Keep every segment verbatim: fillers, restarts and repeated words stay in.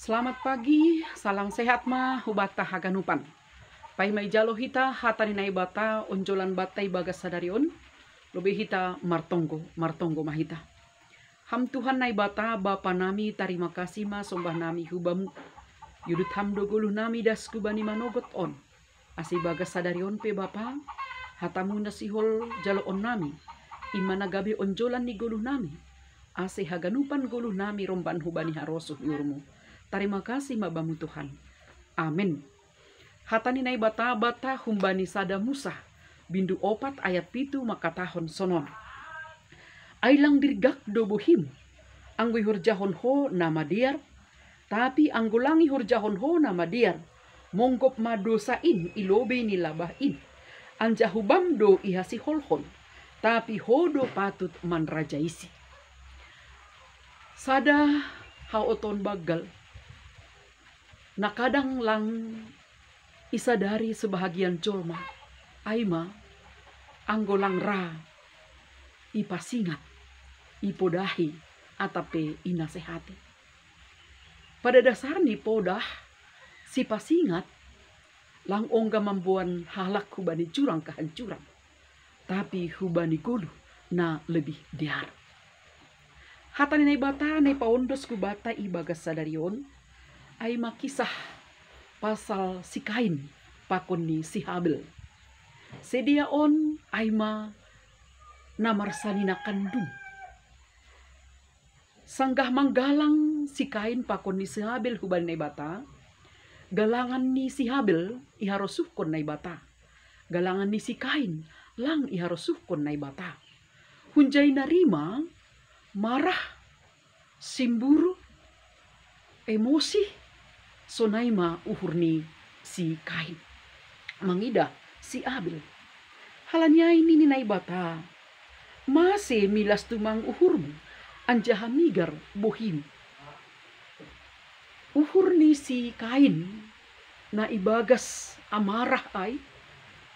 Selamat pagi, salam sehat ma hubata haganupan. Pai mai jalo hita hata ni Naibata onjolan bata ibagas sadari on, lobe hita martonggo, martonggo ma hita. Ham Tuhan Naibata Bapa nami, tarima kasih ma sombah nami hubamu. Yudut ham do goluh nami das kubani manogot on. Ase ibagas sadari on pe Bapa, hatamu na sihol jaloon nami, ima na gabe onjolan ni goluh nami, ase haganupan goluh nami romban hubani harosuh ni uhurmu. Tarima kasih ma bamu Tuhan. Amen. Hata ni Naibata bata humbani sada Musa, bindu opat ayat pitu mangkatahon sonon. Ai lang dirgak do bohim, anggo ihorjahon ho na madear, tapi anggo lang ihorjahon ho na madear, monggop ma dosa in i lobei ni labah in. Anjaha hubam do ihasiholhon, tapi ho do patut manrajaisi. Sada haoton banggal, na kadang lang isadari sebahagian jolma, ai ma anggo lang ra ipasingat, ipodahi, atap pe inasehati. Pada dasarni podah, sipasingat, lang ongga mamboan halak hubani jurang kehancuran, tapi hubani goluh na lebih dear. Hata ni Naibata na ipaondos hubata ibagas sadari on, ai ma kisah pasal si Kain pakon ni si Habel. Sidea on ai ma na marsanina kandung. Sanggah manggalang si Kain pakon ni si Habel hubani Naibata, galangan ni si Habel iharosuhkon Naibata. Galangan ni si Kain lang iharosuhkon Naibata. Hunjai na rima, marah, simburu, emosi, sonai ma uhur ni si Kain mangidah si Habel. Halani ai nini Naibata, mase milas tumang uhurmu, anjaha migar bohim. Uhur ni si Kain na ibagas amarah ai,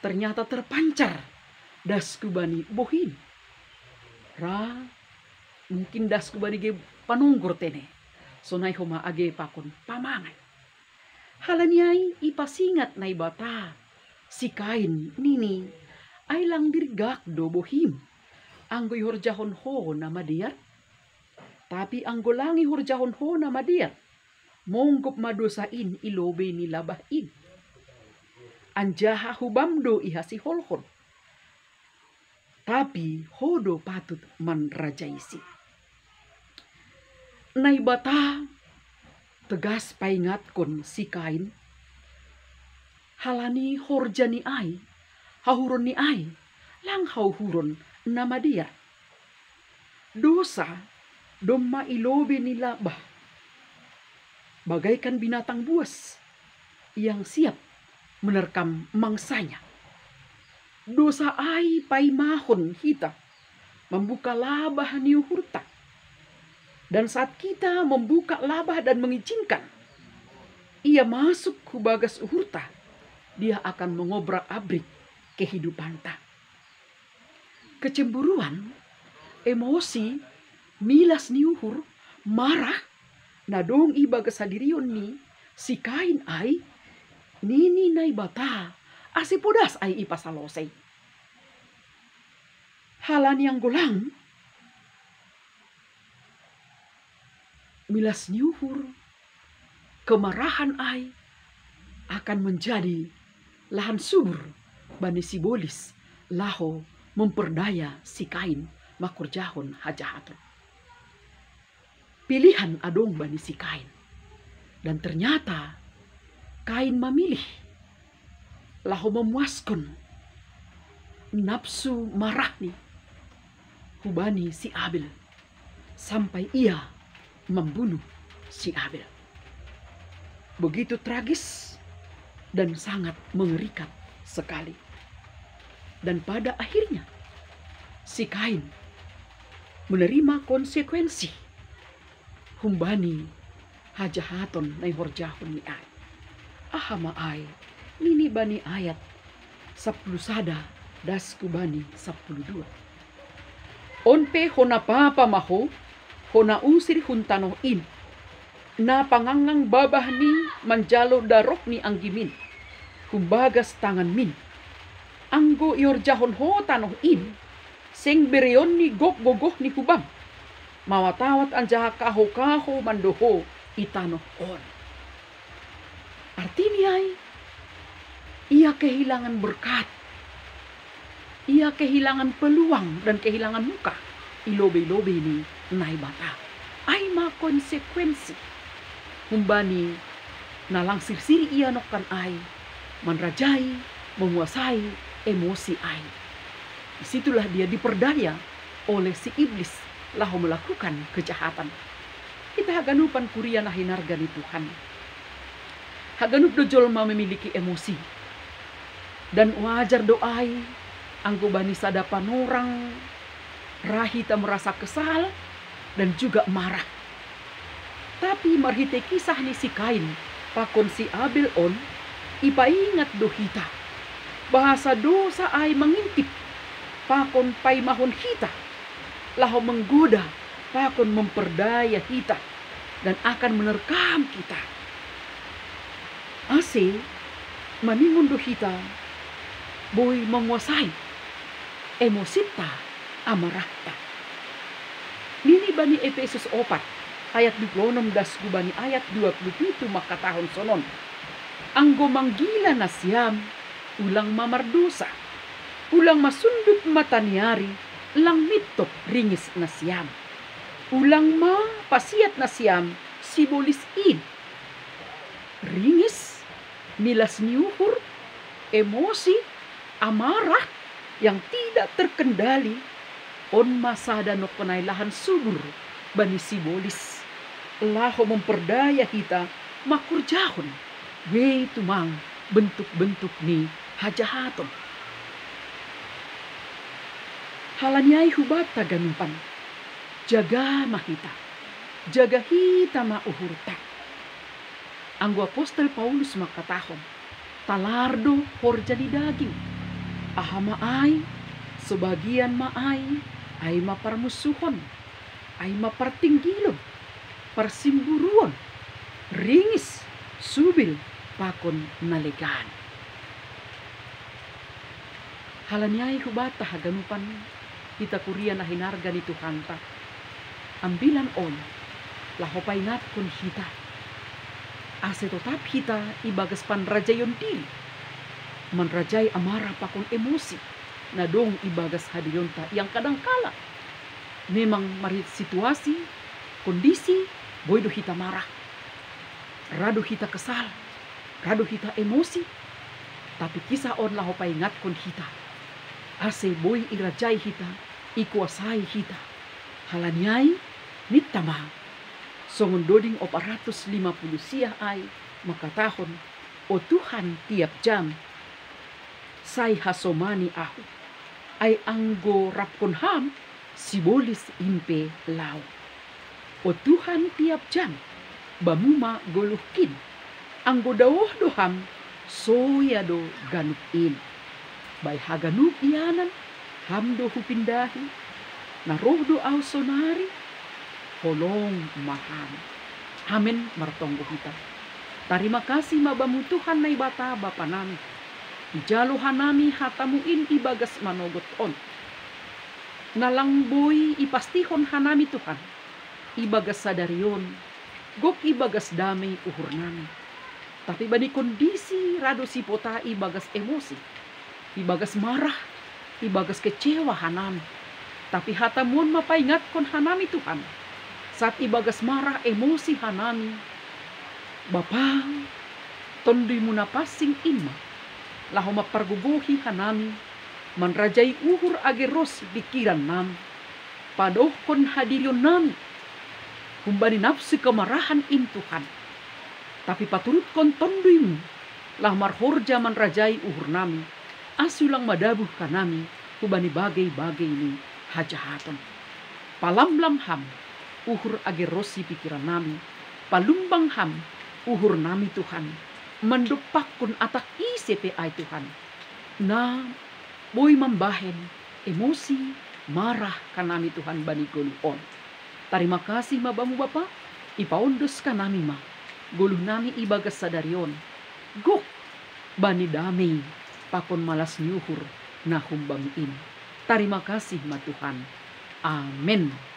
ternyata terpancar das hubani bohim. Ra mungkin das hubani ge panunggur tene, sonai homa age pakon pamangan. Halani ai ipasingat Naibata si Kain nini, ai lang dirgak do bohim, anggo ihorjahon ho na madear. Tapi anggo lang ihorjahon ho na madear, monggop ma dosa in i lobei ni labah in. Anjaha hubam do ihasiholhon, tapi ho do patut manrajaisi. Naibata tegas paingatkon si Kain, halani horja ni ai, hahuron ni ai, lang hauhuron na madear. Dosa domma i lobei ni labah, bagaikan binatang buas yang siap menerkam mangsanya. Dosa ai paimahon hita membuka labah ni uhurta. Dan saat kita membuka labah dan mengizinkan ia masuk hubagas uhurta, dia akan mengobrak-abrik kehidupanta. Kecemburuan, emosi, milas ni uhur, marah, na dong ibagas sadirion ni si Kain ai, nini Naibata, ase podas ai ipasalosei. Halani anggo lang, milas ni uhur, kemarahan ai akan menjadi lahan subur bani sibolis laho memperdaya si Kain mangkorjahon hajahaton. Pilihan adong bani si Kain. Dan ternyata Kain mamilih laho memuaskon napsu marahni hubani si Abel, sampai ia membunuh si Abel. Begitu tragis dan sangat mengerikan sekali. Dan pada akhirnya si Kain menerima konsekuensi humbani hajahaton na ihorjahon ni ai. Aha ma ai, nini bani ayat sappulu sada das hubani sappulu dua. On pe hona papa ma ho, hona usir hun tanoh in. Na pangangang babah ni manjalo darok ni anggimin, humbagas tangan min. Anggo iorjahon ho tanoh in, seng bereon ni gok gogoh ni hubam, mawatawat anjaha kaho-kaho mando ho i tanoh on. Artini ai, ia kehilangan berkat, ia kehilangan peluang dan kehilangan muka i lobei-lobei ni Naibata. Ai ma konsekuensi humbani na lang sirsiri ia nongkan ai, manrajai, menguasai emosi ai. Disitulah dia diperdaya oleh si iblis laho melakukan kejahatan. Hita haganupan kuria na hinarga ni Tuhan. Haganup do jolma memiliki emosi. Dan wajar do ai, anggo bani sada panorang, ra hita merasa kesal dan juga marah. Tapi marhitei kisah ni si Kain pakon si Abel on, ipaingat do hita, bahasa dosa ai mangintip pakon paimahon hita, laho menggoda pakon memperdaya hita, dan akan menerkam hita. Ase, maningon do hita boi menguasai emosinta, amarahta. Nini bani Efesus opat ayat dua puluh enam das hubani ayat dua puluh pitu mangkatahon sonon: Anggo manggila nasiam, ulang ma mardosa. Ulang ma sundut mataniari, lang mintop ringis nasiam. Ulang ma pasiat nasiam sibolis in. Ringis, milas ni uhur, emosi, amarah yang tidak terkendali, on ma sada nongkan ai lahan subur bani sibolis, laho memperdaya hita mangkorjahon bei tumang bentuk-bentuk ni hajahaton. Halani ai hubanta ganupan, jaga ma hita, jaga hita ma uhurta. Anggo apostel Paulus mangkatahon, talar do horja ni daging. Aha ma ai, sobagian ma ai, ai ma parmusuhon, ai ma partinggilon, parsimburuon, ringis, subil, pakon na legan. Halani ai hubanta haganupan, hita kuria na hinarga ni Tuhanta, ambilan on laho paingatkon hita, ase totap hita ibagas panrajaion diri, manrajai amarah pakon emosi na dong ibagas hadirionta, yang kadangkala memang marhite situasi, kondisi, boi do hita marah, ra do hita kesal, ra do hita emosi. Tapi kisah on laho paingatkon hita, ase boi irajai hita, ikuasai hita. Halani ai, ninta ma, songon doding opat ratus lima puluh siah ai mangkatahon: O Tuhan, tiap jam sai hasomani ahu, ai anggo rapkon Ham, sibolis in pe laho. O Tuhan, tiap jam Bamu ma goluhkin. Anggo daoh do Ham, soya do ganup in. Bai haganup ianan Ham do hupindahi, na roh do ahu sonari, holong ma Ham. Amen. Martonggo hita. Tarima kasih ma Bamu Tuhan Naibata Bapa nami, dijalo hanami hata-Mu in ibagas manogot on, na lang boi ipastihon hanami Tuhan, ibagas sadari on, gok ibagas damei uhur nami. Tapi bani kondisi ra do sipota ibagas emosi, ibagas marah, ibagas kecewa hanami. Tapi hata-Mu on ma paingatkon hanami Tuhan, saat ibagas marah emosi hanami. Bapa, Tonduy-Mu na pansing in ma, laho mampargogohi hanami, manrajai uhur age ros pingkiran nami, padohkon hadirion nami humbani nafsu kemarahan in Tuhan. Tapi paturutkon Tonduy-Mu, laho marhorja manrajai uhur nami, ase ulang madabuh hanami hubani bagei-bagei ni hajahaton. Palamlam Ham uhur age ros pingkiran nami, palumbang Ham uhur nami Tuhan, mandompakkon atak ise pe ai Tuhan, na boi mambahen emosi, marah hanami Tuhan bani goluh on. Tarima kasih ma Bamu Bapa, Ipaondos kanami ma goluh nami ibagas sadari on, gok bani damei pakon malas ni uhur na humbami in. Tarima kasih ma Tuhan. Amen.